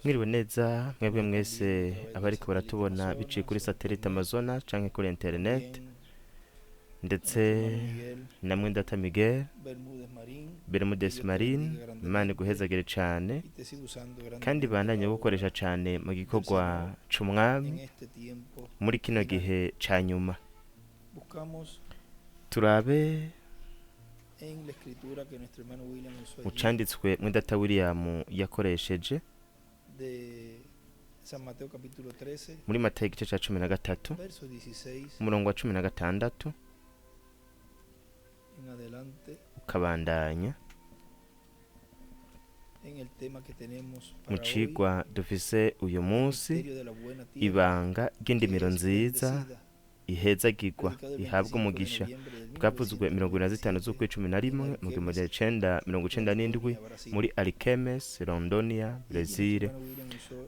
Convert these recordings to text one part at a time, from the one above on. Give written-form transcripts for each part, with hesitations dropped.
Mwiriwe neza mwebwe mwese abariko baratubona biciye kuri satellite Amazona canke kuri internet, ndetse namwe ndata Miguel Bermudez Marin. Imana iguhezagire cane kandi bandanye gukoresha cane mu gikorwa c'umwami muri kino gihe ca nyuma. Turabe mu canditswe mwendata William yakoresheje muri Matayo igice ca 13 umurongo wa 16 ukabandanya mu cigwa dufise uyu munsi, ibanga ry'indimiro nziza ihezagirwa ihabwa umugisha, bwavuzwe 25 z'ukwa 11 mu 1997 muri Alquemes, Rondonia, Brezil.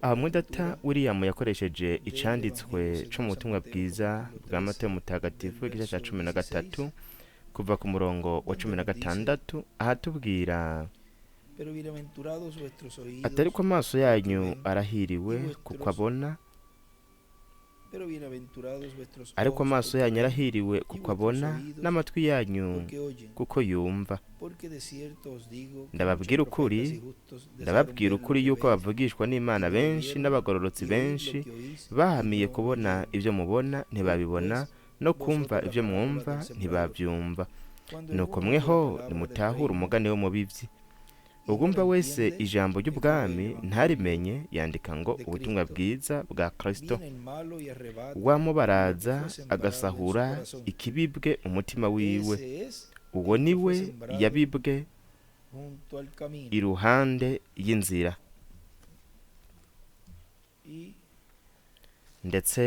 Aho mwedata William yakoresheje icanditswe co mu butumwa bwiza bwa Matayo mutagatifu igice ca 13 kuva ku murongo wa 16, ahatubwira atari ko amaso yanyu arahiriwe kuko abona, ariko amaso yanyu arahiriwe kuko abona, n'amatwi yanyu kuko yumva. Ndababwira ukuri, ndababwira ukuri yuko bavugishwa n'Imana benshi n'abagororotsi benshi bahamiye kubona ibyo mubona ntibabibona, no kumva ibyo mwumva ntibabyumva. Nuko mweho nimutahura umugani w'umubivyi. Ugumva wese ijambo ry'ubwami ntarimenye, yandika ngo ubutumwa bwiza bwa Kristo, wamubaraza agasahura ikibibwe umutima wiwe, uwo niwe yabibwe iruhande y'inzira. Ndetse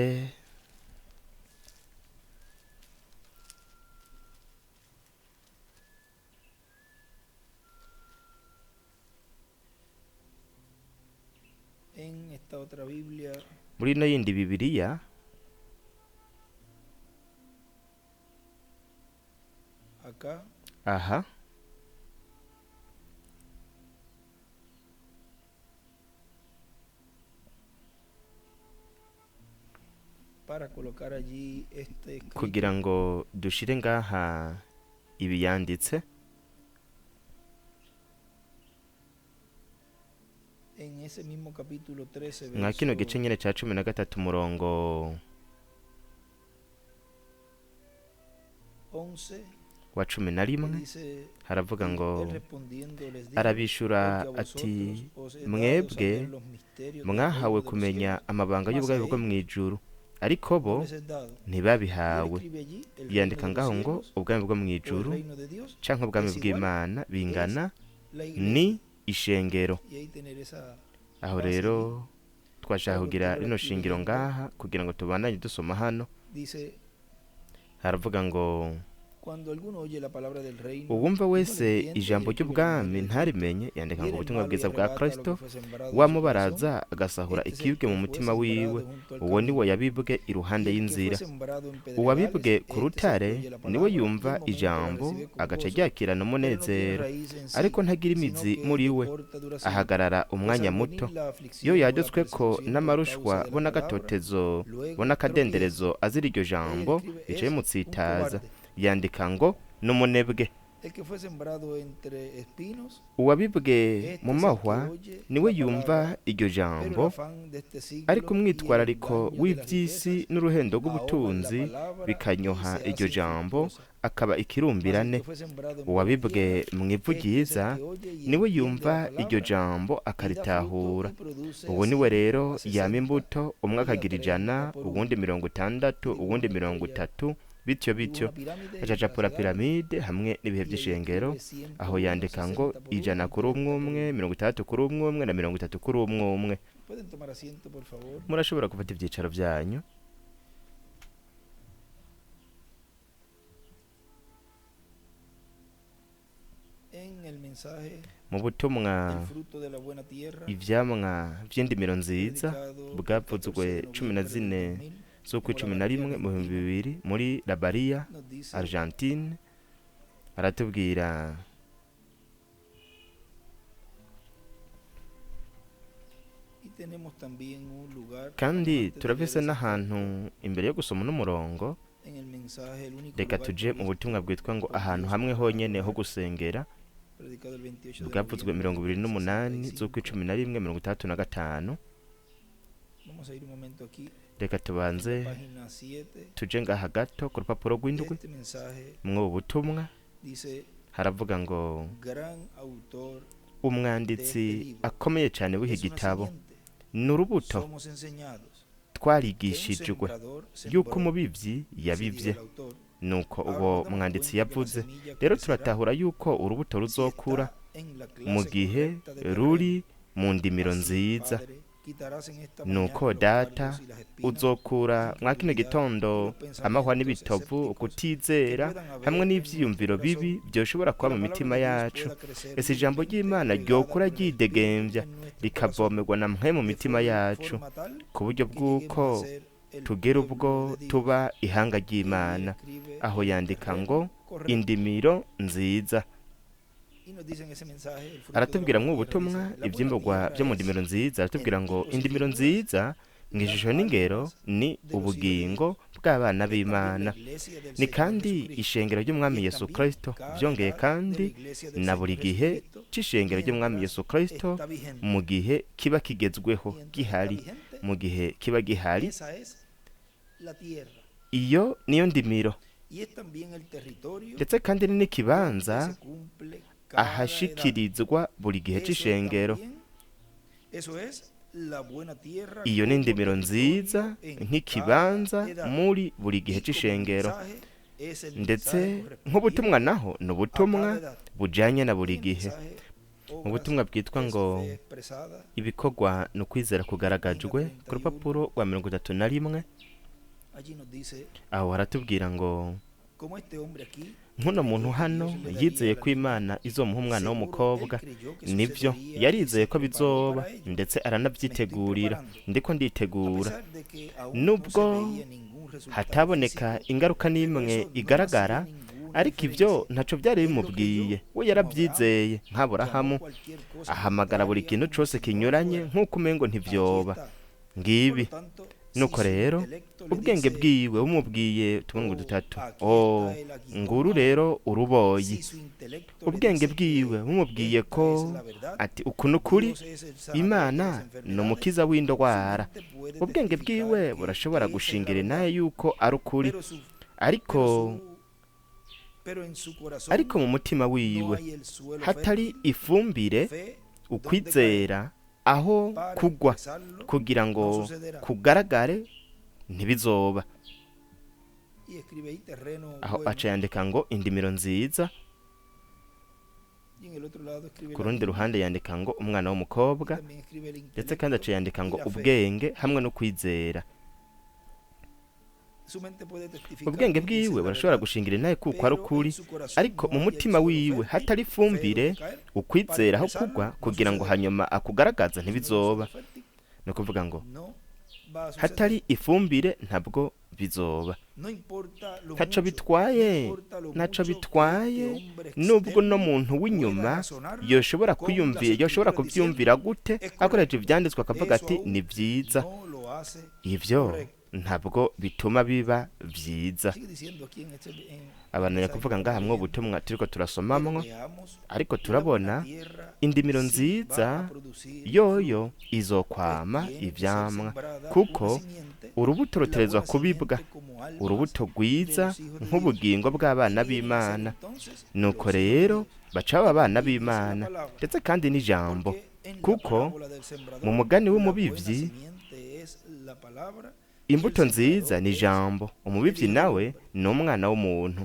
muri ino yindi Bibiliya aha kugira ngo dushire ngaha ibiyanditse, mwa kino gice nyene ca 13 umurongo wa 11 haravuga ngo arabishura ati mwebwe mwahawe kumenya amabanga y'ubwami bwo mw'ijuru, ariko bo ntibabihawe. Yandika ngaho ngo ubwami bwo mw'ijuru canke ubwami bw'Imana bingana ni ishengero. Aho rero twashaka kugira rino shingiro ngaha kugira ngo tubandanye dusoma hano. Haravuga ngo uwumva wese ijambo ry'ubwami ntarimenye, yandika ngo ubutumwa bwiza bwa Kristo, wamubaraza agasahura ikibwe mu mutima wiwe, uwo niwe yabibwe iruhande y'inzira. Uwabibwe ku rutare niwe yumva ijambo agaca ryakirana umunezero, ariko ntagira imizi muri we, ahagarara umwanya muto. Iyo yadutswe ko n'amarushwa bo n'agatotezo bo n'akadenderezo azira iryo jambo, bicaye mutsitaza. Yandika ngo n'umunebwe. Uwabibwe mu mahwa niwe yumva iryo jambo, ariko umwitwarariko w'iby'isi n'uruhendo rw'ubutunzi bikanyoha iryo jambo, akaba ikirumbirane. Uwabibwe mu ivu ryiza niwe yumva iryo jambo akaritahura. Uwo niwe rero yama imbuto, umwe akagira 100, uwundi 60, uwundi 30, bityo bityo. Acacapura piramide hamwe n'ibihe by'ishengero, aho yandika ngo 100 kuri umwe umwe, 60 kuri umwe umwe na 30 kuri umwe umwe. Murashobora gufata ibyicaro byanyu. Mu butumwa ivyamwa vy'indimiro nziza bwavuzwe 14 z'ukwa 11 mu 2000 muri Labaria, Argentine, aratubwira Kandi turafise n'ahantu imbere yo gusoma n'umurongo. Reka tuje mu butumwa bwitwa ngo ahantu hamwe honyene ho gusengera, bwavuzwe 28 z'ukwa 11 65. Reka tubanze tuje ngaha gato ku rupapuro rw'indwi. Mw'ubu butumwa haravuga ngo umwanditsi akomeye cyane w'iki gitabo ni urubuto. Twarigishijwe yuko umubibyi yabibye, nuko uwo mwanditsi yavuze. Rero turatahura yuko urubuto ruzokura mu gihe ruri mu ndimiro nziza. Nuko Data, uzokura mwa kino gitondo amahwa n'ibitovu, ukutizera hamwe n'ivyiyumviro bibi byoshobora kuba mu mitima yacu. Ese ijambo ry'Imana ryokura ryidegembya, rikavomerwa na mwe mu mitima yacu, ku buryo bw'uko tugera ubwo tuba ihanga ry'Imana? Aho yandika ngo indimiro nziza. Aratubwira mw'ubu butumwa ivyimburwa byo mu ndimiro nziza. Aratubwira ngo indimiro nziza mu ishusho n'ingero ni ubugingo bw'abana b'Imana, ni kandi ishengero ry'Umwami Yesu Kristo. Byongeye kandi na buri gihe c'ishengero ry'Umwami Yesu Kristo, mu gihe kiba kigezweho gihari, mu gihe kiba gihari, iyo niyo ndimiro. Ndetse kandi ni n'ikibanza ahashikirizwa buri gihe c'ishengero. Iyo ni indimiro nziza nk'ikibanza muri buri gihe c'ishengero. Ndetse nk'ubutumwa naho ni ubutumwa bujanye na buri gihe. Mu butumwa bwitwa ngo ibikorwa ni ukwizera kugaragajwe, ku rupapuro rwa 31, aho haratubwira ngo nk'uno muntu hano yizeye ko Imana izomuha umwana w'umukobwa. Nibyo, yarizeye ko bizoba, ndetse aranabyitegurira. Ndiko nditegura, nubwo hataboneka ingaruka n'imwe igaragara, ariko ibyo ntaco byari bimubwiye. We yarabyizeye nk'Aburahamu, ahamagara buri kintu cose kinyuranye nk'uko umengo ntivyoba. Ngibi. Nuko rero ubwenge bwiwe bumubwiye utumungu dutatu: o nguru rero uruboyi. Ubwenge bwiwe bumubwiye ko ati uku nukuri, Imana ni umukiza w'indwara. Ubwenge bwiwe burashobora gushingira naye yuko ari ukuri, ariko mu mutima wiwe hatari ifumbire, ukwizera aho kugwa kugira ngo kugaragare, ntibizoba. Aho aca yandika ngo indimiro nziza. Ku rundi ruhande yandika ngo umwana w'umukobwa. Ndetse kandi aca yandika ngo ubwenge hamwe no kwizera. Ubwenge bwiwe burashobora gushingira intahe kuko ari ukuri, ariko mu mutima wiwe hatari ifumbire, ukwizera aho kugwa kugira ngo hanyuma akugaragaza, ntibizoba. Ni ukuvuga ngo hatari ifumbire ntabwo bizoba. Ntaco bitwaye, ntaco bitwaye nubwo no muntu w'inyuma yoshobora kwiyumvira, yoshobora kuvyumvira gute akoresheje ivyanditswe akavuga ati ni vyiza, ivyo ntabwo bituma biba vyiza. Abantu kuvuga ngaha mwo butumwa turiko turasomamwo, ariko turabona indimiro nziza yoyo izokwama ivyamwa, kuko urubuto ruterezwa kubibwa, urubuto rwiza nk'ubugingo bw'abana b'Imana. Nuko rero baca baba abana b'Imana. Ndetse kandi n'ijambo, kuko mu mugani w'umubivyi imbuto nziza ni ijambo, umubivyi nawe ni umwana w'umuntu.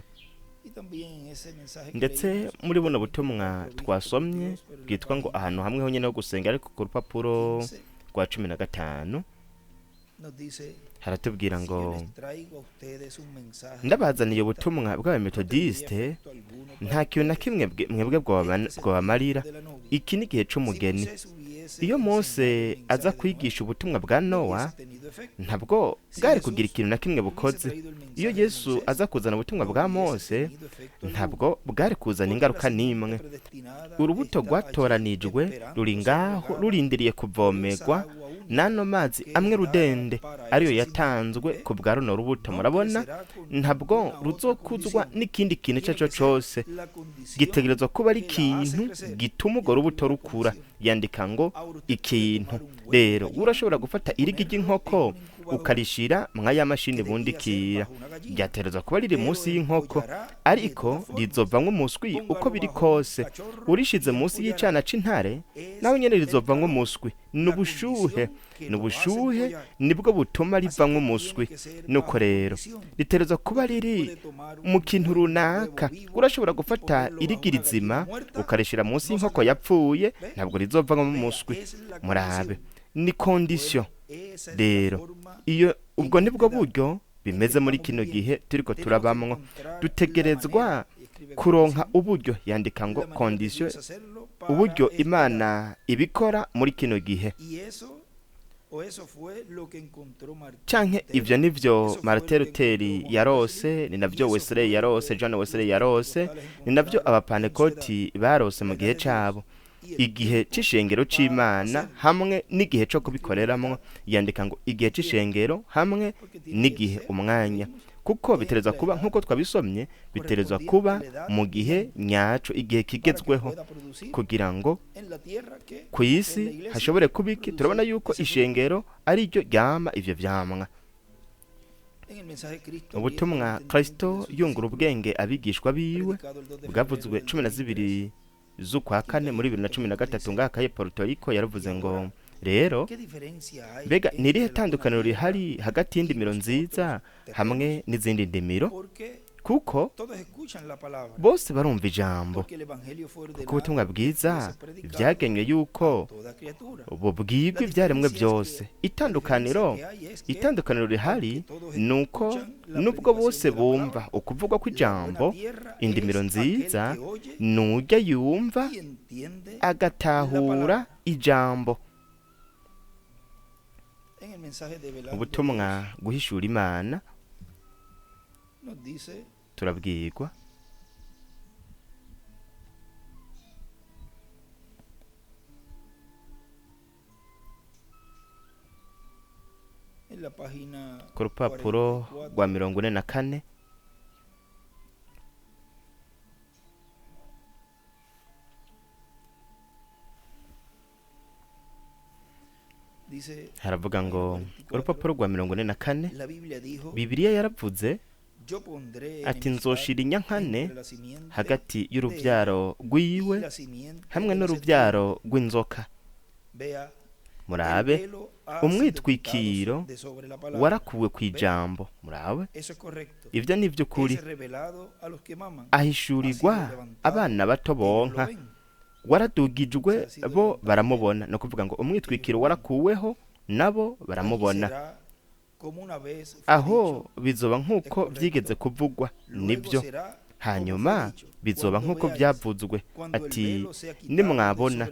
Ndetse muri buno butumwa twasomye bwitwa ngo ahantu hamwe honyine ho gusenga, ariko ku rupapuro rwa 15, haratubwira ngo ndabazaniye ubutumwa bw'abametodiste, nta kintu na kimwe mwebwe bwobamarira. Iki ni igihe c'umugeni. Iyo Mose aza kwigisha ubutumwa bwa Nowa, ntabwo bwari kugira ikintu na kimwe bukoze. Iyo Yesu aza kuzana ubutumwa bwa Mose, ntabwo bwari kuzana ingaruka n'imwe. Urubuto rwatoranijwe ruri ngaho rurindiriye kuvomerwa. N'ano mazi amwe rudende ariyo yatanzwe ku bwa runo rubuto. Murabona, ntabwo ruzokuzwa n'ikindi kintu icyo ari cyo cyose. Gitegerezwa kuba ari ikintu gituma urwo rubuto rukura. Yandika ngo ikintu. Rero urashobora gufata irigi ry'inkoko ukarishira mwaya mashini bundikira, ryaterezwa kuba riri munsi y'inkoko, ariko rizovamwo umuswi uko biri kose. Urishize munsi y'icana c'intare, nawe nyene rizovamwo umuswi. Ni ubushuhe, ni ubushuhe nibwo butuma rivamwo umuswi. Nuko rero riterezwa kuba riri mu kintu runaka. Urashobora gufata irigi rizima ukarishira munsi y'inkoko yapfuye, ntabwo rizovamwo umuswi. Murabe, ni condition. Rero iyo ubwo nibwo buryo bimeze muri kino gihe turiko turabamwo. Dutegerezwa kuronka uburyo. Yandika ngo condition, uburyo Imana ibikora muri kino gihe. Canke ivyo nivyo Martin Luther yarose, ni navyo Wesley yarose, John Wesley yarose, ni navyo abapantekoti barose mu gihe cabo, igihe c'ishengero c'Imana hamwe n'igihe co kubikoreramwo. Yandika ngo igihe c'ishengero hamwe n'igihe, umwanya, kuko biterezwa kuba nk'uko twabisomye, biterezwa kuba mu gihe nyaco, igihe kigezweho, kugira ngo ku isi hashobore kuba iki. Turabona yuko ishengero ari ryo ryama ivyo vyamwa. Ubutumwa Kristo yungura ubwenge abigishwa biwe, bwavuzwe 12 z'ukwa kane muri 2013 ngaha kaye Puerto Rico. Yaravuze ngo: rero mbega ni irihe tandukaniro rihari hagati y'indimiro nziza hamwe n'izindi ndimiro? Kuko bose barumva ijambo, kuko ubutumwa bwiza byagenywe yuko bubwirwa ibyaremwe byose. Itandukaniro rihari ni uko nubwo bose bumva ukuvugwa kw'ijambo, indimiro nziza nujya yumva agatahura ijambo. Ubutumwa guhishura Imana, turabwirwa ku rupapuro rwa 44. Haravuga ngo urupapuro rwa 44: Bibiliya yaravuze ati: nzoshira inyankane hagati y'urubyaro rw'iwe hamwe n'urubyaro rw'inzoka. Murabe, umwitwikiro warakuwe ku ijambo. Murabe, ibyo ni iby'ukuri. Ahishurirwa abana bato bonka, waradugijwe bo baramubona. Ni ukuvuga ngo umwitwikiro warakuweho, nabo baramubona. Aho bizoba nk'uko byigeze kuvugwa, nibyo. Hanyuma bizoba nk'uko byavuzwe ati: nimwabona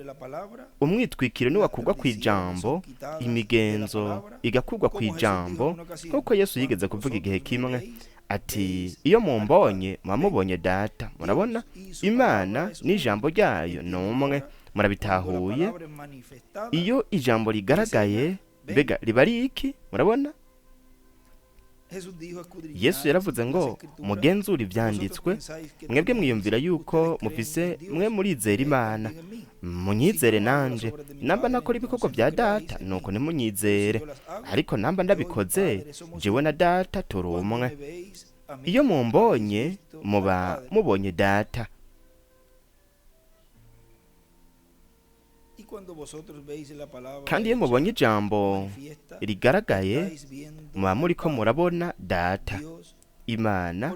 umwitwikiro niwakurwa ku ijambo, imigenzo igakurwa ku ijambo, nk'uko Yesu yigeze kuvuga igihe kimwe ati: iyo mumbonye muba mubonye Data. Murabona, Imana n'ijambo ryayo ni umwe. Murabitahuye? Iyo ijambo rigaragaye, mbega riba ari iki? Murabona, Yesu yaravuze ngo: mugenzure ibyanditswe, mwebwe mwiyumvira yuko mufise, mwe murizera Imana, munyizere nanje. Namba nakora ibikorwa bya Data, nuko ntimunyizere, ariko namba ndabikoze, jewe na Data turi umwe. Iyo mumbonye muba mubonye Data. Kandi iyo mubonye ijambo rigaragaye, muba muriko murabona Data, Imana,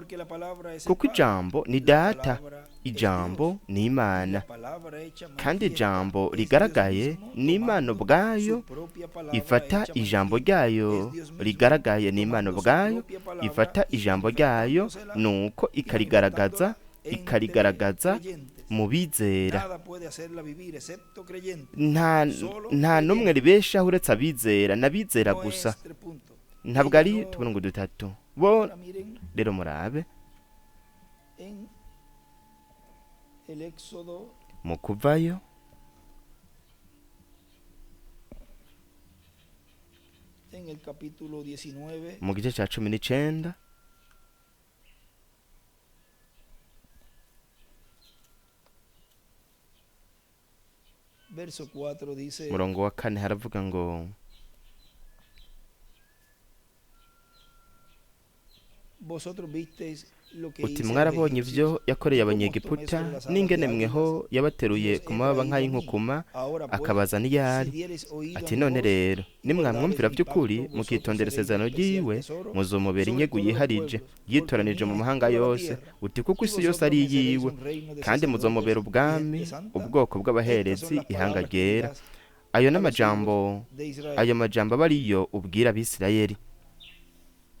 kuko ijambo ni Data, ijambo ni Imana. Kandi ijambo rigaragaye ni Imana ubwayo ifata ijambo ryayo rigaragaye, ni Imana ubwayo ifata ijambo ryayo, nuko ikarigaragaza, ikarigaragaza mu bizera. Nta n'umwe ribeshaho uretse abizera, n'abizera gusa. Ntabwo ari tubona ngo dutatu bo. Rero murabe mu Kuvayo. En el capítulo 19, Mu gice ca 19, verso 4 dice: murongo wa 4 haravuga ngo: Vosotros visteis lo que Uti hice a los mwarabonye ivyo egipcios, yakoreye y cómo os tomé abanyegiputa sobre las alas n'ingene de mweho águilas y yabateruye os he ku mababa traído a mí. nk'ay'inkukuma Ahora pues, akabazana si iyo ari. diereis oído a Ati mi none voz rero y guardareis nimwamwumvira mi vy'ukuri pacto, vosotros mukitondera seréis mi isezerano especial ryiwe tesoro muzomubera sobre inyegu todos los yiharije pueblos, porque yitoranije mu mía es mahanga toda la yose. tierra, Uti kuko y isi yose vosotros ari me seréis iyiwe, un reino de kandi muzomubera sacerdotes y ubwami, gente santa. ubwoko Estas son bw'abaherezi, las ihanga palabras que ryera. dirás Ayo a los hijos n'amajambo, de Israel. ayo majambo aba ariyo ubwira abisirayeli.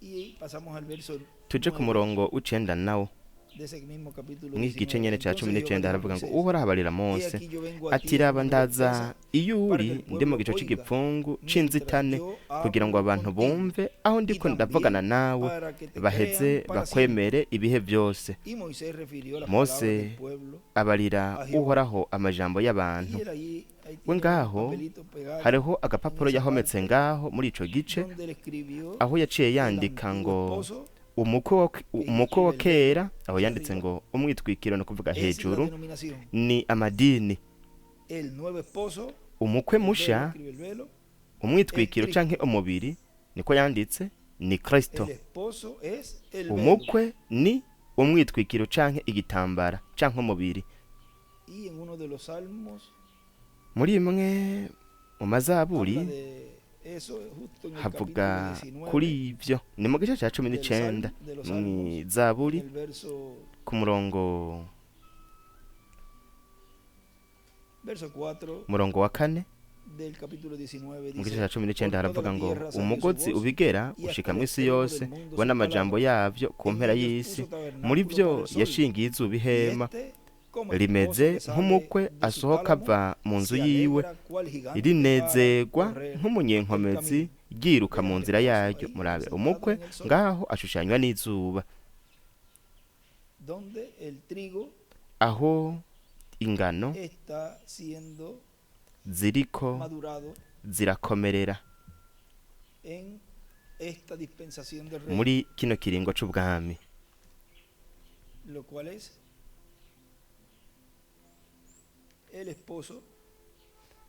Y pasamos al verso Tuje ku 9 murongo w'icenda nawo de ese mismo capítulo mw'iki gice 19. nyene ca cumi Entonces Jehová n'icenda dijo a haravuga ngo: Moisés: Uhoraho abarira He Mose aquí yo vengo a ati ti en raba una nube ndaza espesa iyo para uri que el ndi mu pueblo gico oiga c'igipfungu mientras c'inzitane yo kugira ngo hablo abantu contigo, bumve aho y ndiko ndavugana también nawe, para que te baheze crean para siempre. bakwemere ibihe vyose. Y Moisés refirió las palabras Mose del pueblo abarira a Jehová. Uhoraho amajambo y'abantu. Y él allí, ahí We tiene un ngaho papelito pegado hariho en agapapuro esa yahometse parte ngaho muri ico gice, donde él escribió aho yaciye el yandika antiguo ngo esposo, umukwe que ahí umukwe wa escribe el velo kera, aho hacia yanditse arriba, ngo umwitwikiro ni ukuvuga es la hejuru denominación. ni amadini. El nuevo esposo, Umukwe el velo, musha, escribe el velo, es umwitwikiro Cristo. canke umubiri niko yanditse ni Kristo. El esposo es el velo. Umukwe ni umwitwikiro canke igitambara canke umubiri. Y en uno de los salmos Muri imwe mu mazaburi habla de eso justo en el havuga capítulo 19 kuri ivyo, ni mu gice ca cumi del n'icenda Salmo, de los Salmos, en mw'izaburi el verso ku murongo verso 4 murongo wa 4 del capítulo 19 mu gice dice: ca cumi Por n'icenda toda haravuga la ngo tierra salió su umugozi voz ubigera y hasta ushika el mw'isi extremo yose, del mundo we su n'amajambo palabra. yavyo ku En mpera ellos y'isi. puso Muri tabernáculo vyo para el sol, yashingiye izuba y ihema este, como esposo rimeze que sale nk'umukwe de su asohoka tálamo, ava mu nzu se yiwe, alegra cual gigante para rinezerwa correr el nk'umunyenkomezi camino. ryiruka Vean mu el nzira esposo yaryo. ahí Murabe representado umukwe en el sol, ngaho ashushanywa n'izuba, donde el trigo aho ingano está siendo ziriko madurado zirakomerera en esta dispensación del reino, muri kino kiringo c'ubwami, lo cual es el esposo,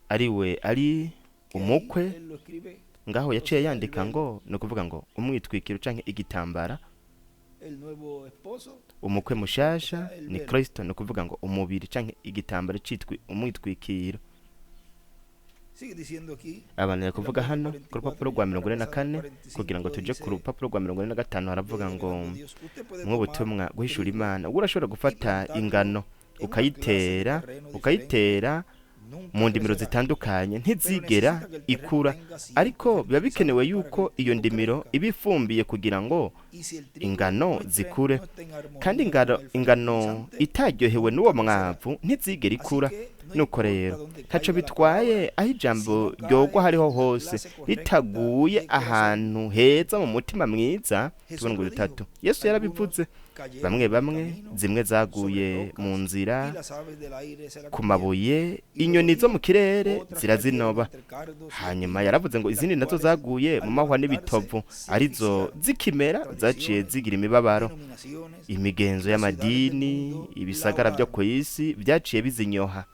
ariwe ari que ahí umukwe. él lo escribe, Ngaho o yaciye sea, el yandika velo, ngo ni ukuvuga ngo umwitwikiro canke igitambara, el nuevo esposo umukwe mushasha está el ni velo. Kristo, ni ukuvuga ngo umubiri canke igitambara citwa umwitwikiro. Sigue diciendo aquí Abantu en la kuvuga página hano ku 44, rupapuro ya rwa para 44 pasar al kugira ngo 45, tuje ku dice rupapuro rwa 45 haravuga de ngo Revelando Dios: Usted puede tomar mw'ubutumwa guhishura trigo Imana urashobora y gufata plantarlo ingano en una clase de ukayitera terreno diferente, ukayitera nunca mu ndimiro crecerá, zitandukanye, pero ntizigera necesita que el terreno ikura, tenga cierto ariko biba bikenewe fertilizante para que yuko el iyo trigo ndimiro crezca. iba ifumbiye kugira ngo Y si el trigo ingano no está, zikure. no está en Kandi armonía ingano con el ingano fertilizante, itaryohewe n'uwo nunca crecerá. mwavu ntizigera Así ikura. que no Nuko importa rero dónde ntaco caiga la bitwaye palabra, aho si ijambo no ryogwa cae hariho en la hose, clase correcta ritaguye de corazón. ahantu heza mu mutima mwiza. Jesús Tubona ngo lo dijo: bitatu Yesu algunos yarabivuze, cayeron bamwe en el bamwe camino, zimwe sobre zaguye mu rocas, nzira y las aves del aire se la ku comieron. mabuye, Y luego inyoni zo dijo: mu kirere otras cayeron zirazinoba. entre cardos y Hanyuma espinos, yaravuze ngo las izindi nazo cuales zaguye mu al mahwa levantarse n'ibitovu, se arizo asfixiaron. zikimera zaciye Tradiciones, zigira imibabaro. denominaciones, Imigenzo las ciudades del y'amadini, mundo la ibisagara vyo ahogaron. ku isi vyaciye bizinyoha.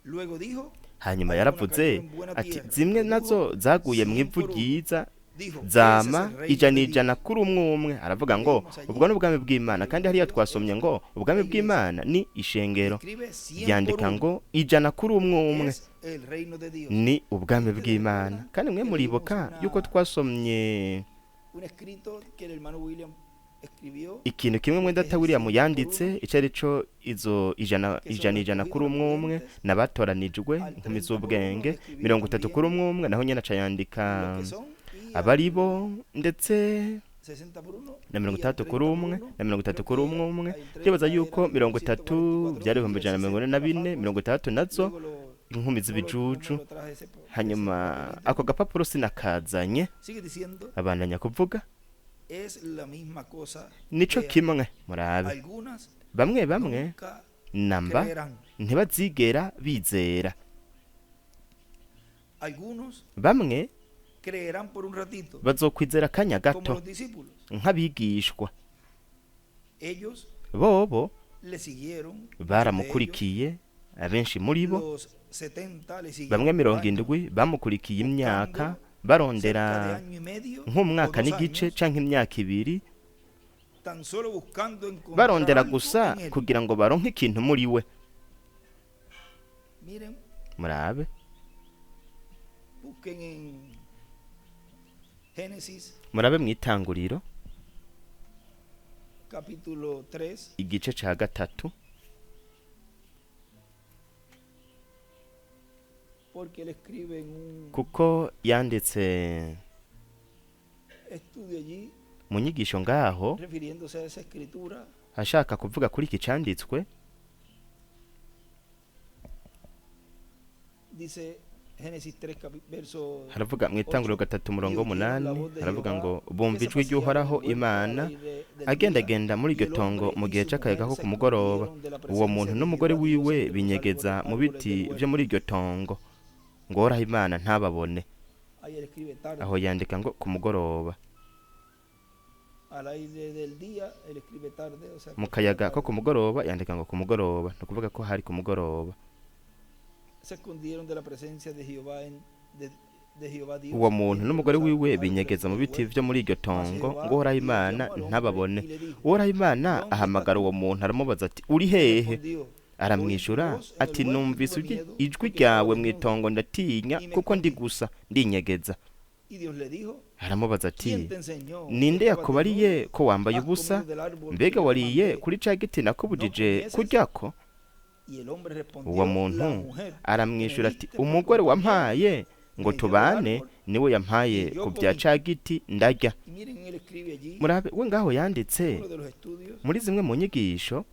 Luego dijo: Hanyuma alguna yaravuze cayó en buena ati tierra, zimwe nazo produjo zaguye mu 100 ivu por uno. ryiza, Dijo: ese es zama el reino ijana de ijana Dios. kuri umwe umwe. Aravuga ngo Leímos ubwo allí ni ubwami bw'Imana. el Kandi hariya reino de Dios twasomye es ngo ubwami la iglesia. bw'Imana ni ishengero. Escribe 100 por Yandika uno. ngo ijana kuri umwe umwe Es el reino de Dios. ni ubwami Ustedes bw'Imana. recuerdan Kandi mwe que leímos muribuka yuko twasomye un escrito que el hermano William escribió, ikintu kimwe lo mwene que es data el William 100 por yanditse uno, ico arico izo ijana que son ijana los ijana escogidos, kuri los umwe umwe prudentes, n'abatoranijwe al inkumi 30 por uno z'ubwenge, escribió 30 kuri también umwe umwe naho nyene aca yandika lo que son, y abaribo al ndetse 60 por uno na mirongo y al itandatu kuri 30 por umwe uno, na 30 creo kuri que umwe umwe. al Ndibaza 30 yuko eran 30 144 byari y ibihumbi al ijana na mirongo ine 60 na las bine, fatuas. 60 nazo Luego lo, inkumi no me z'ibijuju. lo traje ese, ese Hanyuma papelito. ako gapapuro sinakazanye. Sigue diciendo: Abandanya kuvuga es la misma cosa. nico Vean, kimwe murabe algunas bamwe bamwe nunca namba creerán, ntibazigera bizera, algunos bamwe Creerán por un ratito, Bazokwizera akanya como gato los discípulos. nk'abigishwa. Ellos Bobo le siguieron, muchos de ellos, baramukurikiye, abenshi muri bo, los 70 le siguieron bamwe mirongo años, indwi bamukurikiye imyaka, buscando cerca de barondera año y medio o nk'umwaka 2 n'igice años, canke imyaka 2, tan solo buscando encontrar barondera algo gusa en él. kugira ngo baronke ikintu muri we. Miren, Murabe, busquen en Génesis murabe mw'itanguriro capítulo 3, igice ca 3, porque él escribe en un kuko yanditse estudio allí, mu nyigisho ngaho, refiriéndose a esa escritura, ashaka kuvuga kuri iki canditswe. Dice Génesis 3, verso Haravuga mu itanguriro 8, 3 y umurongo oyeron la 8, voz de haravuga Jehová ngo que bumva se ijwi paseaba en ry'Uhoraho el huerto al Imana aire del día, agendagenda muri y iryo el tongo hombre mu y gihe su c'akayaga mujer ko se ku mugoroba. escondieron de la Uwo presencia muntu de n'umugore Jehová Dios wiwe entre los binyegeza árboles mu árboles biti del vyo huerto. muri iryo tongo, ngo Uhoraho Imana ntababone. Ahí él escribe tarde, Aho yandika ngo ku mugoroba, al aire del día, él escribe tarde, o sea mu que fue kayaga ko tarde. ku mugoroba yandika ngo ku mugoroba, ni ukuvuga ko hari ku mugoroba. Se escondieron de la presencia de Jehová de Jehová Dios Uwo muntu entre n'umugore los wiwe árboles binyegeza mu del biti huerto. vyo muri iryo Mas tongo, Jehová ngo Uhoraho Dios Imana llamó al hombre ntababone. y le dijo: Uhoraho Imana ¿Dónde estás ahamagara tú? uwo muntu aramubaza ati uri hehe? Respondió: Oí tu Aramwishura voz en el ati huerto y numvise tuve miedo ijwi porque estaba ryawe desnudo mw'itongo ndatinya y me kuko ndi escondí. gusa ndinyegeza. Y Dios le dijo: Aramubaza ati ¿Quién te enseñó que ninde estabas yakubariye desnudo? ko wambaye ¿Has ubusa? comido del árbol que Mbega yo te wariye mandé kuri ca giti no nakubujije comieses? kuryako? Y el hombre Uwo respondió: La muntu mujer que me aramwishura ati diste por umugore compañera wampaye ngo me dio del tubane árbol niwe yampaye y yo ku bya comí. ca giti ndarya. Y miren, él escribe allí, Murabe, we ngaho yanditse uno de los estudios, muri zimwe mu nyigisho,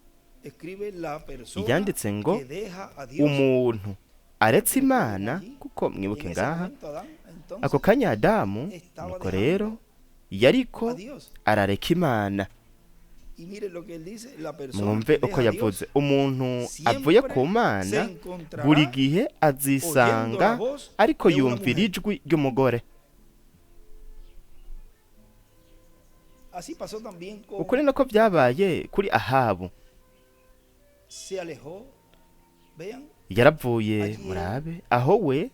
escribe la persona yanditse ngo que deja a Dios. umuntu aretse Recuerden Imana, allí, kuko mwibuke en ese ngaha momento Adán ako entonces kanya Adamu estaba nuko rero dejando yariko a Dios. arareka Imana. Y miren lo que él dice: la persona Mwumve que uko deja a Dios yavuze, umuntu avuye ku siempre se Mana buri encontrará gihe oyendo la azisanga voz ariko de una yumvira mujer. ijwi ry'umugore. Así pasó también Uko con ni nako byabaye kuri Ahabu, se alejó. Vean, yaravuye, allí él murabe aho we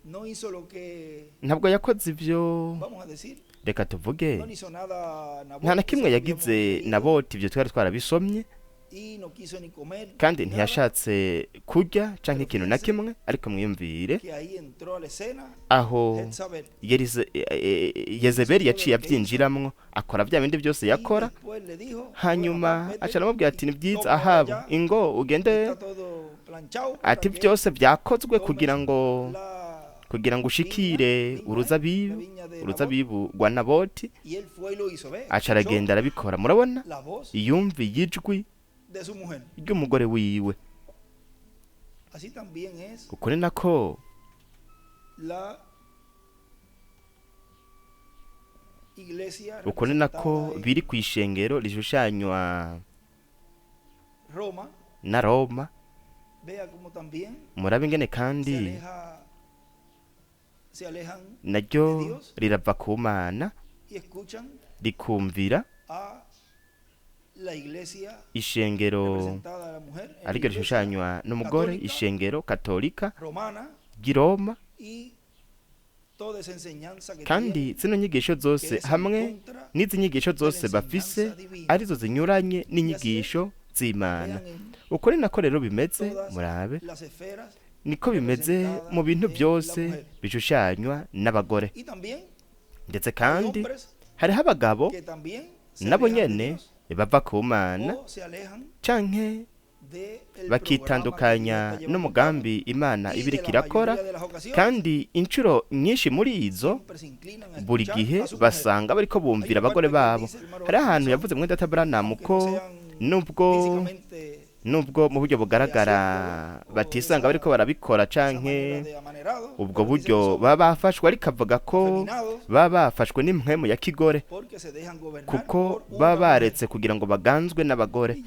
no hizo lo que, ntabwo yakoze ivyo, vamos a decir, reka tuvuge, no le hizo nada a nta Nabot, na eso kimwe lo habíamos yagize leído, Naboti, ibyo twari twarabisomye, y no quiso ni comer kandi ni nada. ntiyashatse kurya canke Pero ikintu na fíjense kimwe. Ariko mwiyumvire que ahí entró a la escena aho Jezabel, Yezebeli hizo todo yaciye lo que hizo abyinjiramwo, akora bya bindi byose y yakora. después le dijo: bueno, Hanyuma Acab, aca vete aramubwira ati y ni byiza toma ahora Ahabu, ya, ingo ugende, está todo planchado para ati que byose byakozwe kugira tomes ngo la kugira ngo viña, ushikire viña, la uruzabibu, viña de Nabot. uruzabibu rwa Naboti. Y él fue y lo hizo, ve, Aca escuchó aragenda arabikora. Murabona, la voz yumviye ijwi de su mujer. ry'umugore wiwe. Así también es Uko ni nako la iglesia uko ni nako representada biri en ku ishengero rishushanywa Roma. na Roma. Vea cómo también Murabe ingene se kandi aleja, se alejan naryo de Dios rirava ku Mana y escuchan rikumvira a la iglesia ishengero representada a la mujer en la ariryo iglesia rishushanywa n'umugore, católica ishengero katolika romana ry'i Roma. y toda esa enseñanza que Kandi tienen, zino nyigisho que zose es en hamwe contra n'izi nyigisho de la zose bafise enseñanza divina. arizo zinyuranye Y así es, n'inyigisho z'Imana. vean en Uko ni nako rero bimeze, todas murabe las esferas niko bimeze representadas mu bintu en la byose mujer. bishushanywa n'abagore. Y también Ndetse hay kandi hombres hariho abagabo que también se nabo alejan de nyene Dios bava ku Mana o se alejan canke del programa que Dios bakitandukanya está llevando a cabo. n'umugambi Imana Y iba de iriko la irakora, mayoría de las ocasiones kandi inshuro nyinshi muri izo siempre se inclinan a buri escuchar gihe a su mujer. basanga bariko Hay bumvira una abagore parte que babo. dice el hermano Hari ahantu Robinson, yavuze mwene data Branham aunque ko no sean nubwo físicamente Nubwo mu buryo bugaragara batisanga bariko barabikora canke ubwo buryo baba bafashwe, ariko avuga ko baba bafashwe n'impwemu ya kigore, kuko baba baretse kugira ngo baganzwe n'abagore.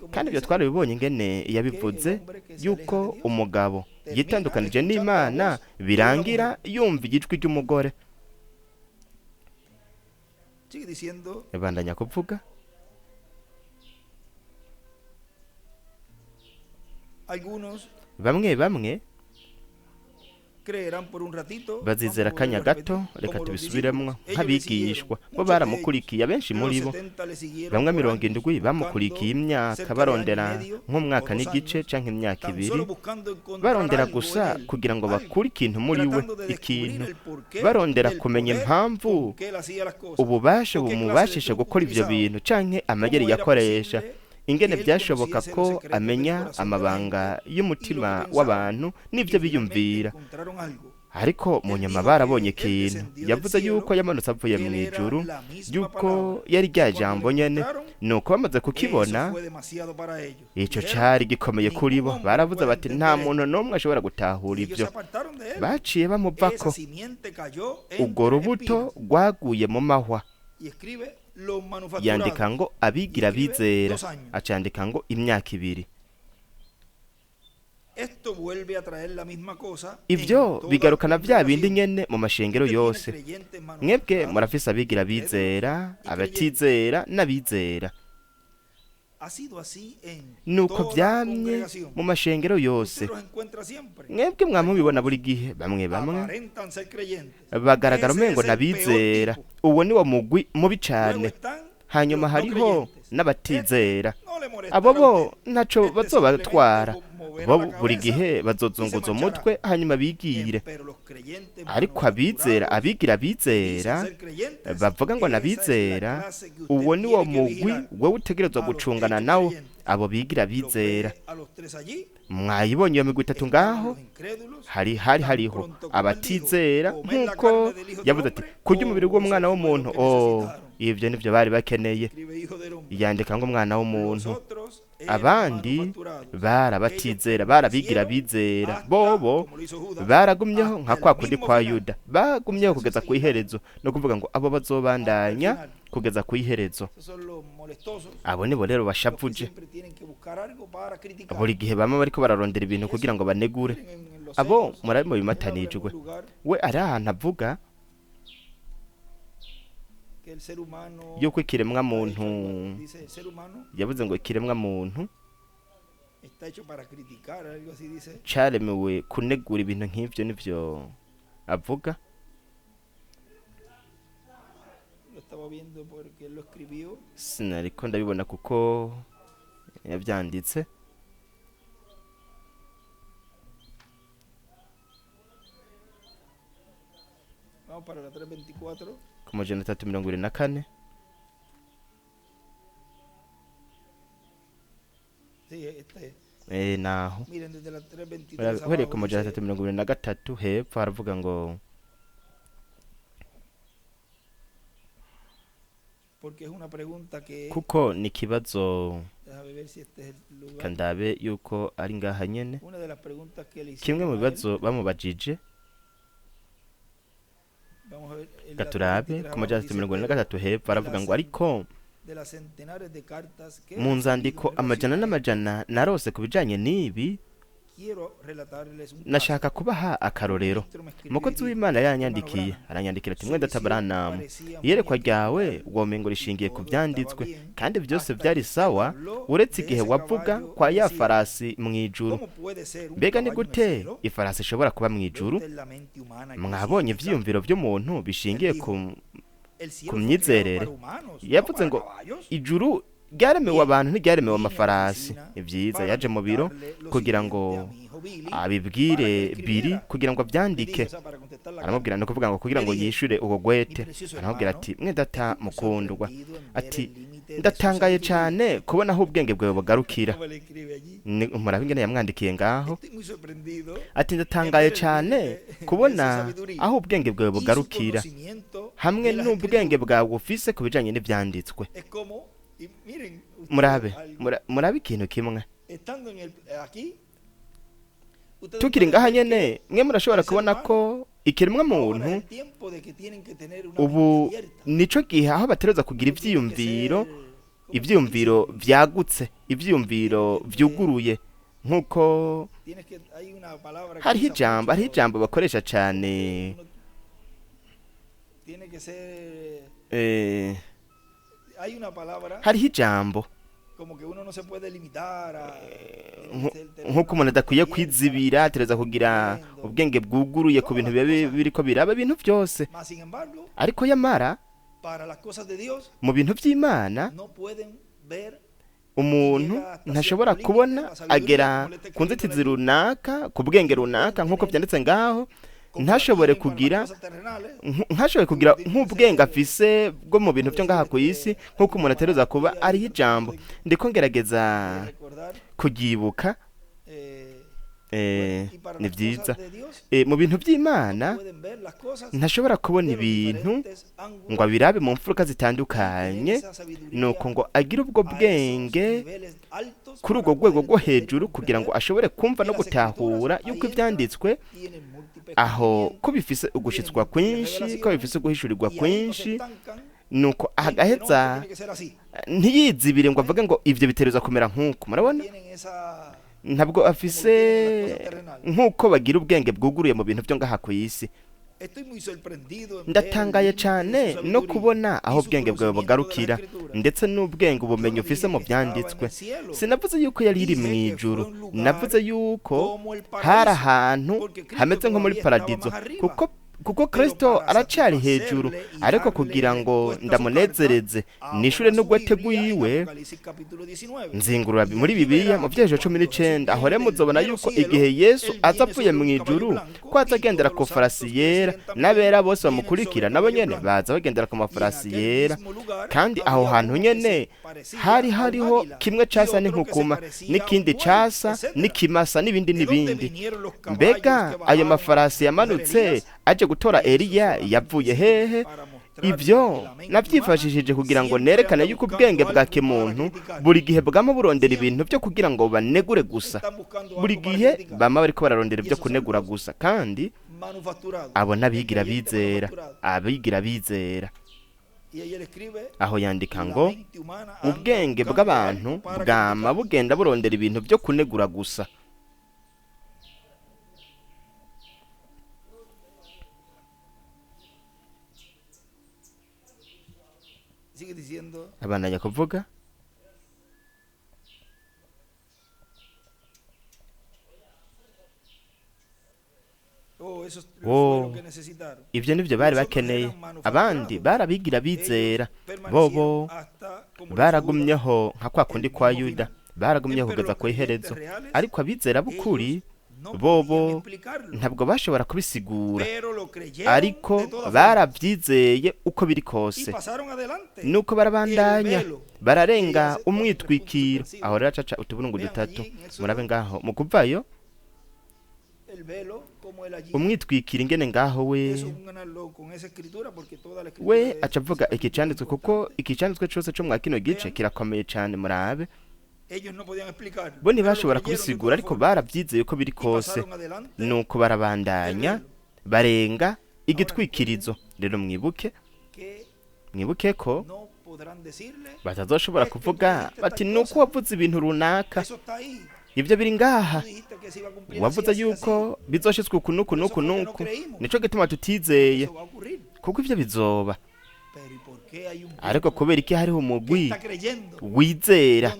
Kandi ibyo twarabibonye ingene yabivuze yuko umugabo yitandukanije n'Imana birangira yumva ijwi ry'umugore. Bandanya kuvuga bamwe bamwe bazizera akanya gato, reka tubisubiremwo, nk'abigishwa bo baramukurikiye, abenshi muri bo bamwe 70 bamukurikiye imyaka barondera nk'umwaka n'igice canke imyaka 2, barondera gusa kugira ngo bakure ikintu muri we, ikintu barondera kumenya impamvu ububasha bumubashisha gukora ivyo bintu canke amayeri yakoresha, ingene byashoboka ko amenya amabanga y'umutima w'abantu n'ibyo biyumvira. Ariko mu nyuma barabonye ikintu. Yavuze yuko yamanutse avuye mu ijuru, yuko yari rya jambo nyene. Nuko bamaze kukibona, ico cari gikomeye kuri bo. Baravuze bati nta muntu n'umwe ashobora gutahura ibyo. Baciye bamuvako. Ubwo rubuto rwaguye mu mahwa. Yandika ngo abigira bizera, acandika ngo imyaka 2. Ibyo bigarukana bya bindi nyene mu mashengero yose. Mwebwe murafise abigira bizera, abatizera n'abizera. Nuko byamye mu mashengero yose. Mwebwe mwamubibona buri gihe, bamwe bamwe bagaragara umengo n'abizera. Uwo ni wo mugwi mubi cane. Hanyuma hariho n'abatizera, abo bo ntaco bazobatwara, bo buri gihe bazozunguza umutwe hanyuma bigire. Ariko abizera, abigira bizera, bavuga ngo nabizera, uwo ni wo mugwi wewe utegerezwa gucungana nawo, abo bigira bizera. Mwayibonye iyo migwi 3 ngaho, hari hariho abatizera, nkuko yavuze ati kurya umubiri w'umwana w'umuntu, ibyo nivyo bari bakeneye. Yandika ngo umwana w'umuntu. Abandi barabatizera, barabigira bizera, bobo baragumyeho nka kwa kundi kwa Yuda, bagumyeho kugeza ku iherezo. No kuvuga ngo abo bazobandanya kugeza ku iherezo. Abo nibo rero bashavuje buri gihe, bamwe bariko bararondera ibintu kugira ngo banegure. Abo murari mu bimatanijwe. We ari ahantu avuga yuko ikiremwa muntu, yavuze ngo ikiremwa muntu caremewe kunegura ibintu nk'ivyo, nivyo avuga. Sinariko ndabibona kuko yavyanditse. Ku 324. Naho uhereye ku 323 hepfo haravuga ngo kuko ni ikibazo, kandabe yuko ari ngaha nyene. Kimwe mu bibazo bamubajije, gaturabe ku 343 hepfo aravuga ngo ariko mu nzandiko amajana n'amajana narose ku bijanye n'ibi, nashaka kubaha akarorero. Umukozi w'Imana yanyandikiye, aranyandikira ati mwenda Branham, iyerekwa ryawe womengo rishingiye ku vyanditswe, kandi byose byari sawa uretse igihe wavuga kwa ya farasi mu ijuru. Mbega ni gute ifarasi ishobora kuba mu ijuru? Mwabonye ivyiyumviro by'umuntu bishingiye ku myizerere. Yavuze ngo ijuru ryaremewe abantu ntiryaremewe amafarasi. Ni byiza, yaje mu biro kugira ngo abibwire Biri kugira ngo abyandike. Aramubwira, no kuvuga ngo kugira ngo yishure ubwo gwete. Aramubwira ati mwe data mukundwa, ati ndatangaye cyane kubona aho ubwenge bwawe bugarukira. Murabe ingene yamwandikiye ngaho, ati ndatangaye cyane kubona aho ubwenge bwawe bugarukira hamwe n'ubwenge bwawe ufise ku bijanye n'ivyanditswe. Murabe, murabe ikintu kimwe. Tukiri ngaha nyene, mwe murashobora kubona ko ikiremwa muntu ubu nico gihe aho bategerezwa kugira ivyiyumviro, ivyiyumviro vyagutse, ivyiyumviro vyuguruye, nk'uko hariho ijambo bakoresha cane, hariho ijambo nk'uko umuntu adakwiye kwizibira, ategerezwa kugira ubwenge bwuguruye ku bintu biba biriko biraba, ibintu byose. Ariko yamara mu bintu by'Imana umuntu ntashobora kubona, agera ku nzitizi runaka, ku bwenge runaka, nk'uko byanditse ngaho, ntashobore kugira nk'ubwenge afise bwo mu bintu byo ngaha ku isi, nk'uko umuntu ategerezwa kuba. Ariho ijambo ndiko ngerageza kuryibuka. Ni byiza. Mu bintu by'Imana ntashobora kubona ibintu ngo abirabe mu mfuruka zitandukanye, nuko ngo agire ubwo bwenge kuri urwo rwego rwo hejuru kugira ngo ashobore kumva no gutahura yuko ibyanditswe aho ko bifise ugushitswa kwinshi, ko bifise uguhishurirwa kwinshi. Nuko agaheza ntiyizibire ngo avuge ngo ibyo bitereza kumera nk'uko. Murabona, ntabwo afise nk'uko bagira ubwenge bwuguruye mu bintu byo ngaha ku isi. Ndatangaye cyane no kubona aho ubwenge bwawe bugarukira, ndetse n'ubwenge, ubumenyi ufise mu byanditswe. Sinavuze yuko yari iri mu ijuru, navuze yuko hari ahantu hameze nko muri paradizo, kuko Kristo aracyari hejuru. Ariko kugira ngo ndamunezereze, nishure n'ugwete rwiwe, nzingurura muri Bibiliya mu Vyahishuwe 19. Aho rero muzobona yuko igihe Yesu aza avuye mu ijuru, ko aza agendera ku farasi yera, n'abera bose bamukurikira nabo nyene baza bagendera ku mafarasi yera. Kandi aho hantu nyene hari hariho kimwe casa n'inkukuma, n'ikindi casa n'ikimasa, n'ibindi n'ibindi. Mbega ayo mafarasi yamanutse aje gutora Eliya yavuye hehe? Ibyo nabyifashishije kugira ngo nerekane yuko ubwenge bwa kimuntu buri gihe bwama burondera ibintu byo kugira ngo banegure gusa. Buri gihe bama bariko bararondera ibyo kunegura gusa. Kandi abo n'abigira bizera, abigira bizera. Aho yandika ngo ubwenge bw'abantu bwama bugenda burondera ibintu byo kunegura gusa. Sigue diciendo, Abandanya kuvuga, oh, eso Oh. fue lo que necesitaron. Ibyo nibyo bari bakeneye. Abandi barabigira bizera, bobo baragumyeho nka kwa kundi kwa Yuda, baragumyeho kugeza ku iherezo. Ariko abizera b'ukuri bobo ntabwo bashobora kubisigura, ariko barabyizeye uko biri kose, nuko barabandanya, bararenga umwitwikiro. Aho rero acaca utuburungu dutatu. Murabe ngaho mu Kuvayo, umwitwikiro ingene ngaho we aca avuga iki canditswe, kuko iki canditswe cose co mwa kino gice kirakomeye cane. Murabe, bo ntibashobora kubisigura, ariko barabyizeye uko biri kose, nuko barabandanya, barenga igitwikirizo. Rero mwibuke ko batazoshobora kuvuga bati nuko wavuze ibintu runaka, ibyo biri ngaha, wavuze yuko bizoshitswe uku nuku nuku nuku, nico gituma tutizeye, kuko ibyo bizoba. Ariko kubera iki hariho umugwi wizera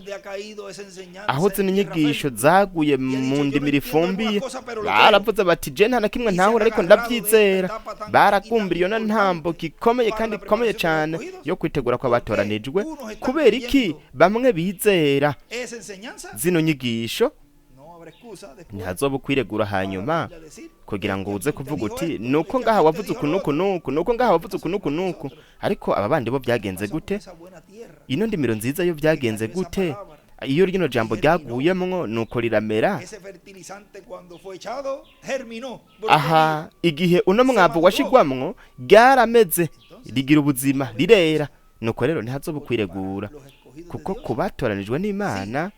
aho zino inyigisho zaguye mu ndimiro ifumbiye? Baravuze bati je nta na kimwe ntahura, ariko ndabyizera. Barakumbira iyo ntambo gikomeye kandi ikomeye cyane yo kwitegura kw'abatoranijwe. Kubera iki bamwe bizera zino nyigisho? Ntihazoba ukwiregura hanyuma kugira ngo uze kuvuga uti nuko ngaha wavuze uku nuku nuku, nuko ngaha wavuze uku nuku nuku. Ariko aba bandi bo byagenze gute? Ino ndimiro nziza yo byagenze gute? Iyo rino jambo ryaguyemwo nuko riramera. Aha igihe uno mwavu washigwamwo, ryarameze, rigira ubuzima, rirera. Nuko rero ntihazoba ukwiregura. Kuko ku batoranijwe n'Imana,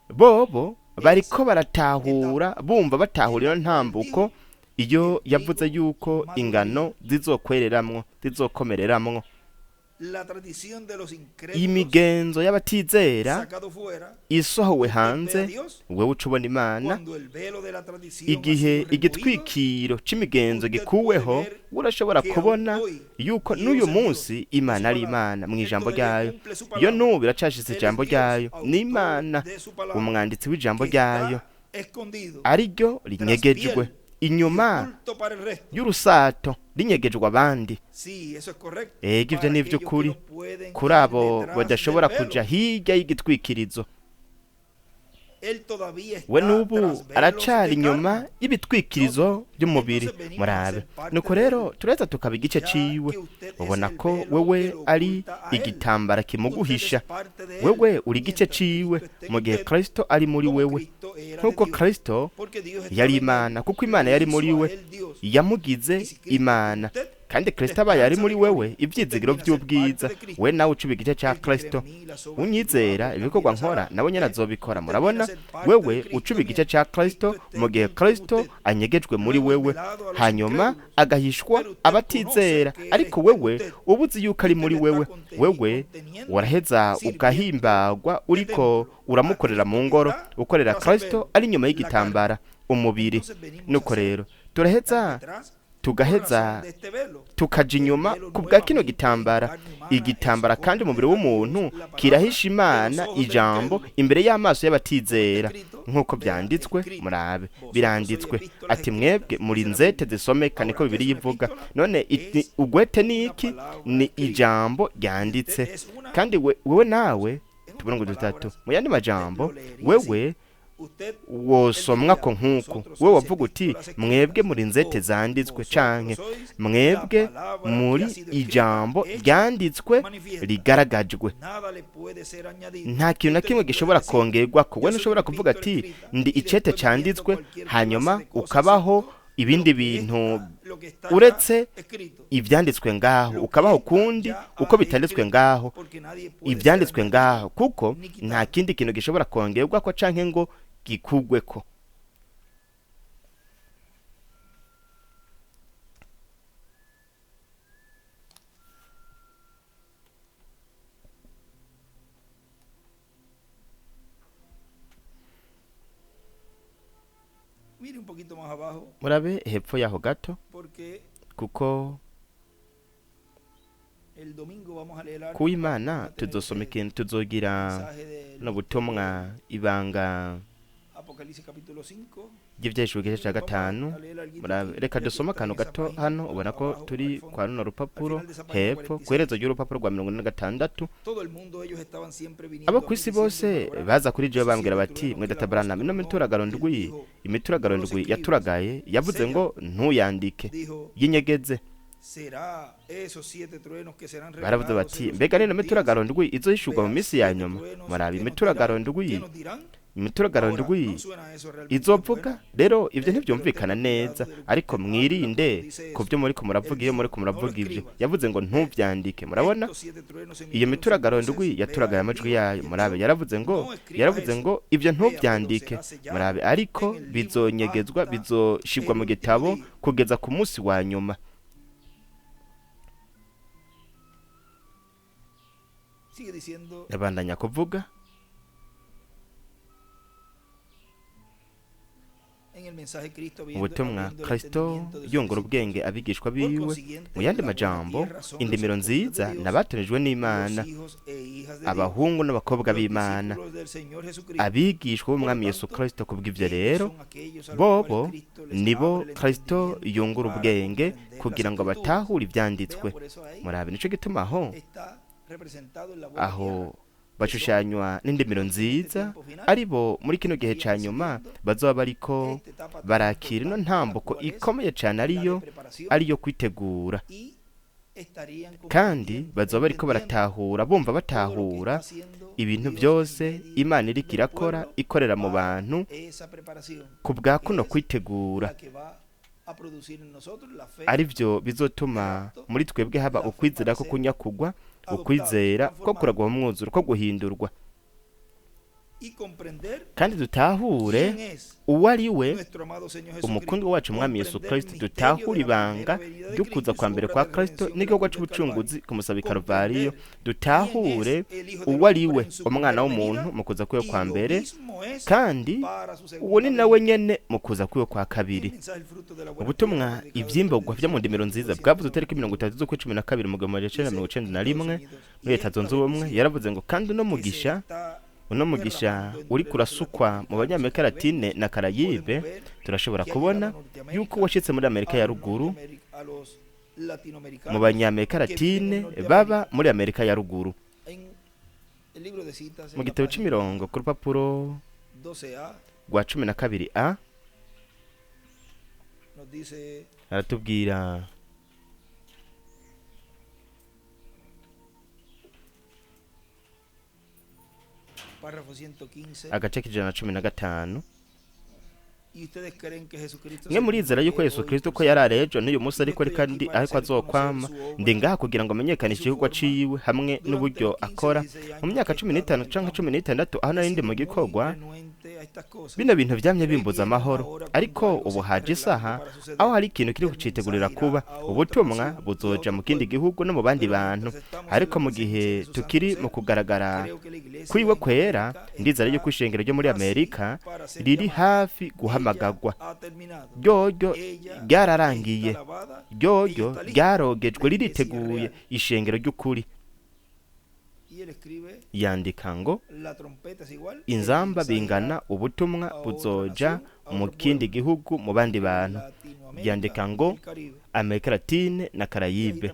bobo bariko baratahura, bumva batahura iyo ntambuko iyo yavuze yuko ingano zizokwereramwo, zizokomereramwo. Imigenzo y'abatizera isohowe hanze, wewe uca ubona Imana. Igihe igitwikiro c'imigenzo gikuweho, urashobora kubona yuko n'uyu munsi Imana ari Imana mu ijambo ryayo. Iyo n'ubu iracashitse ijambo ryayo, ni Imana umwanditsi w'ijambo ryayo, ariryo rinyegejwe inyuma y'urusato, rinyegejwe abandi. Ego, ivyo ni ivy'ukuri kuri abo badashobora kuja hirya y'igitwikirizo. We n'ubu aracari inyuma y'ibitwikirizo by'umubiri. Murabe, nuko rero tureza tukaba igice ciwe. Ubona ko wewe ari igitambara kimuguhisha, wewe uri igice ciwe mu gihe Kristo ari muri wewe, nk'uko Kristo yari Imana, kuko Imana yari muri we, yamugize Imana. Kandi Kristo abaye ari muri wewe, ivyizigiro vy'ubwiza, we nawe ucuba igice ca Kristo. Unyizera, ibikorwa nkora nawe nyene azobikora. Murabona, wewe ucuba igice ca Kristo mu gihe Kristo anyegejwe muri wewe, hanyuma agahishwa abatizera, ariko wewe ubuzi yuko ari muri wewe. Wewe uraheza ugahimbagwa uriko uramukorera mu ngoro, ukorera Kristo ari inyuma y'igitambara umubiri. Nuko rero turaheza tugaheza tukaja inyuma ku bwa kino gitambara. Igitambara kandi umubiri w'umuntu kirahisha Imana ijambo imbere y'amaso y'abatizera, nk'uko byanditswe. Murabe, biranditswe ati mwebwe muri nzete zisomeka, niko Bibiliya ivuga. None ugwete ni iki? Ni ijambo ryanditse. Kandi wewe nawe tuburongo dutatu, mu yandi majambo, wewe wosomwa ko nk'uku wowe wavuga uti mwebwe muri nzete zanditswe, canke mwebwe muri ijambo ryanditswe rigaragajwe. Nta kintu na kimwe gishobora kongerwa ko. We ntushobora kuvuga ati ndi icete canditswe, hanyuma ukabaho ibindi bintu uretse ibyanditswe ngaho, ukabaho kundi uko bitanditswe ngaho, ibyanditswe ngaho, kuko nta kindi kintu gishobora kongerwa ko canke ngo gikugweko. Murabe hepfo yaho gato, kuko kuw'Imana tuzosoma ikintu, tuzogira no butumwa ibanga ry'ivyahishwe igice ca 5. Reka dusome akantu gato hano. Ubona ko turi kwa runo rupapuro hepfo, kw'iherezo ry'urupapuro rwa 46. Abo kw'isi bose baza kuri jewe bambwira bati mwe data Branham, ino mituragaro ndwi, imituragaro ndwi yaturagaye, yavuze ngo ntuyandike, yinyegeze. Baravuze bati mbega nino mituragaro ndwi izohishurwa mu minsi ya nyuma? Murabe, imituragaro ndwi, imituragaro ndwi izovuga. Rero ibyo ntibyumvikana neza, ariko mwirinde ku byo muriko muravuga iyo muriko muravuga ibyo. Yavuze ngo ntuvyandike. Murabona iyo mituragaro ndwi yaturagaye amajwi yayo. Murabe, yaravuze ngo ibyo ntuvyandike. Murabe, ariko bizonyegezwa, bizoshirwa mu gitabo kugeza ku munsi wa nyuma. Yabandanya kuvuga ubutumwa Kristo yungura ubwenge abigishwa biwe. Mu yandi majambo, indimiro nziza n'abatonejwe n'Imana, abahungu n'abakobwa b'Imana, abigishwa b'Umwami Yesu Kristo. Kubw'ivyo rero bobo nibo Kristo yungura ubwenge kugira ngo batahure ivyanditswe. Murabe, nico gituma aho bashushanywa n'indimiro nziza, aribo muri kino gihe ca nyuma bazoba bariko barakira ino ntambuko ikomeye cane, ariyo kwitegura, kandi bazoba bariko baratahura, bumva batahura ibintu byose Imana iriko irakora, ikorera mu bantu ku bwa kuno kwitegura. Ari byo bizotuma muri twebwe haba ukwizera ko kunyakugwa, ukwizera ko kuragwa mu mwuzuro, ko guhindurwa, kandi dutahure uwo ari we umukundwa wacu Umwami Yesu Kristo, dutahure ibanga ry'ukuza kwa mbere kwa Kristo n'igikorwa c'ubucunguzi ku musaba i Karuvariyo, dutahure uwo ari we umwana w'umuntu mu kuza kwiwe kwa mbere, kandi uwo ni nawe nyene mu kuza kwiwe kwa kabiri. Ubutumwa ivyimburwa vyo mu ndimiro nziza bwavuze itariki 30 z'ukwa 12 mu 1991 muri Leta Zunze Ubumwe, yaravuze ngo: "Kandi uno mugisha uri kurasukwa mu Banyamerika Latine na Karayibe, turashobora kubona yuko washitse muri Amerika ya Ruguru, mu Banyamerika Latine baba muri Amerika ya Ruguru." Mu gitabo c'imirongo ku rupapuro rwa 12a aratubwira: agace k'115: "Mwe murizera yuko Yesu Kristo ko yari ejo n'uyu munsi ariko ari kandi ariko azokwama. Ndi ngaha kugira ngo amenyekanishe igikorwa ciwe hamwe n'uburyo akora. Mu myaka 15 canke 16 aho nari ndi mu gikorwa, bino bintu vyamye bimbuza amahoro, ariko ubu haje isaha aho hari ikintu kiri kucitegurira kuba. Ubutumwa buzoja mu kindi gihugu no mu bandi bantu, ariko mu gihe tukiri mu kugaragara kwiwe kwera, ndizera yuko ishengero ryo muri Amerika riri hafi guhamagagwa. Ryoryo ryararangiye, ryoryo ryarogejwe, ririteguye, ishengero ry'ukuri." Yandika ngo: "Inzamba bingana, ubutumwa buzoja mu kindi gihugu, mu bandi bantu." Yandika ngo: "Amerika Latine na Karayibe."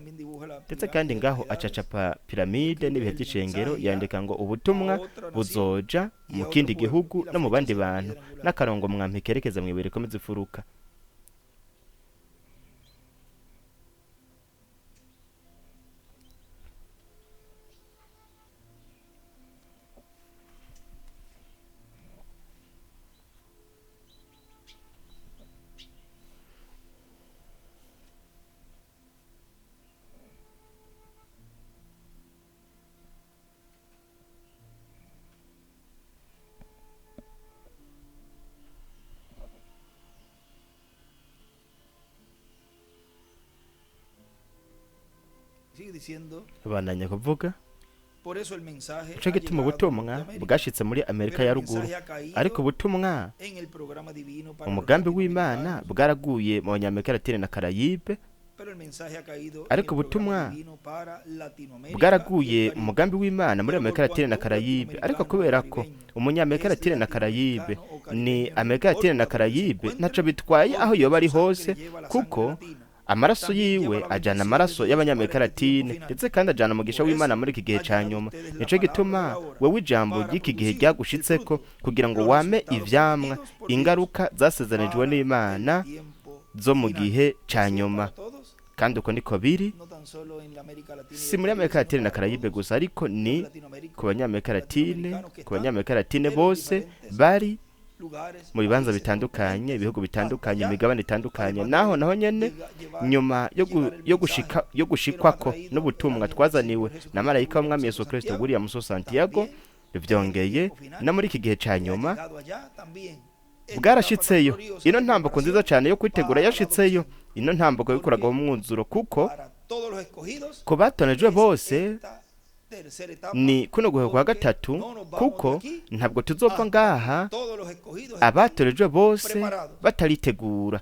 Ndetse kandi ngaho acacapa piramide n'ibihe by'ishengero. Yandika ngo: "Ubutumwa buzoja mu kindi gihugu no mu bandi bantu," n'akarongo mwampi kerekeza mu ibuye rikomeza imfuruka. Abandanya kuvuga: "Nico gituma ubutumwa bwashitse muri Amerika ya Ruguru, ariko ubutumwa umugambi w'Imana bwaraguye mu Banyamerika Latine na Karayibe, ariko ubutumwa bwaraguye umugambi w'Imana muri Amerika Latine na Karayibe. Ariko kubera ko Umunyamerika Latine na Karayibe ni Amerika Latine na Karayibe, ntaco bitwaye aho yoba ari hose, kuko amaraso yiwe ajana amaraso y'Abanyamerika Latine, ndetse kandi ajana umugisha w'Imana muri iki gihe ca nyuma. Nico gituma wewe ijambo ry'iki gihe ryagushitseko kugira ngo wame ivyamwa, ingaruka zasezeranijwe n'Imana zo mu gihe ca nyuma. Kandi uko niko biri, si muri Amerika Latine na Karayibe gusa, ariko ni ku Banyamerika Latine, ku Banyamerika Latine bose bari mu bibanza bitandukanye, ibihugu bitandukanye, imigabane itandukanye. Naho nyene nyuma yo gushikwako n'ubutumwa twazaniwe na marayika w'Umwami Yesu Kristo William So Santiago, vyongeye no muri iki gihe ca nyuma bwarashitseyo. Ino ntambuko nziza cane yo kwitegura yashitseyo, ino ntambuko yo kuragaho umwuzuro, kuko ku batonejwe bose ni kuno guhe kwa gatatu, kuko ntabwo tuzopfa ngaha abatorejwe bose bataritegura.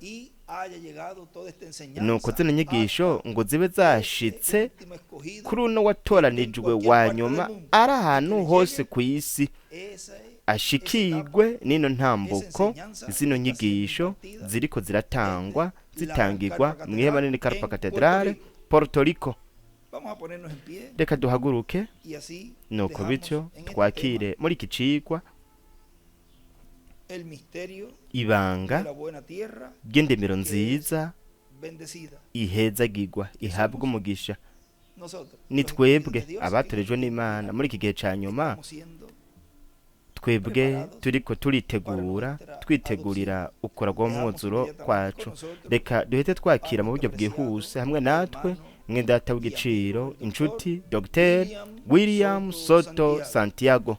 Nuko zino nyigisho ngo zibe zashitse kuri uno watoranijwe wa nyuma ari ahantu hose ku isi, ashikirwe n'ino ntambuko. Zino nyigisho ziriko ziratangwa, zitangirwa mu ihema nini Carpa Cathedrale, Puerto Rico. Reka duhaguruke, nuko bityo twakire muri iki cigwa ibanga ry'indemero nziza ihezagirwa, ihabwa umugisha. Ni twebwe abatorejwe n'Imana muri iki gihe ca nyuma." Twebwe turiko turitegura, twitegurira ukora rw'umwuzuro kwacu. Reka duhite twakira mu buryo bwihuse hamwe natwe mwene data w'igiciro, inshuti, Dr William Soto Santiago.